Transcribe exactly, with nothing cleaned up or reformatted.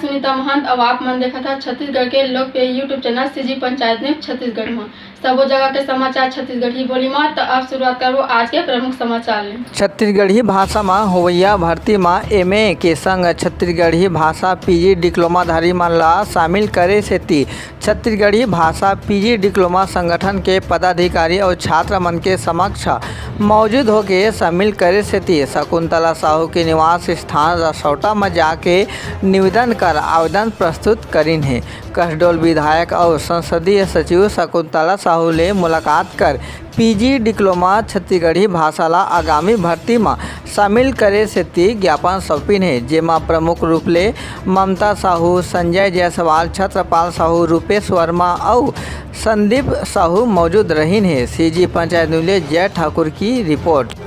सुनीता महंत, अउ आप मन देखत हा छत्तीसगढ़ के लोकप्रिय YouTube channel CG panchayat news Chhattisgarh म। सबो जगह के समाचार छत्तीसगढ़ी बोली म। त अब शुरुआत करबो आज के प्रमुख समाचार ले। छत्तीसगढ़ी भाषा म होवइया भर्ती म एमए के संग छत्तीसगढ़ी भाषा पीजी डिप्लोमा धारी मन ला शामिल करे सेती छत्तीसगढ़ी भाषा पीजी डिप्लोमा संगठन के पदाधिकारी अउ छात्र मन के समक्ष मौजूद होके शामिल करे सेती शकुंतला साहू के निवास स्थान रसौटा म जाके निवेदन कर आवेदन प्रस्तुत करिन हे। कसडोल विधायक अउ संसदीय सचिव शकुंतला साहू ले मुलाकात कर पीजी डिप्लोमा छत्तीसगढ़ी भाषा ला आगामी भर्ती म शामिल करे सेती ज्ञापन सौंपिन हे, जेमा प्रमुख रूप ले ममता साहू, संजय जायसवाल, छत्रपाल साहू, रूपेश वर्मा अउ संदीप साहू मौजूद रहिन हे। सीजी पंचायत न्यूज ले जय ठाकुर की रिपोर्ट।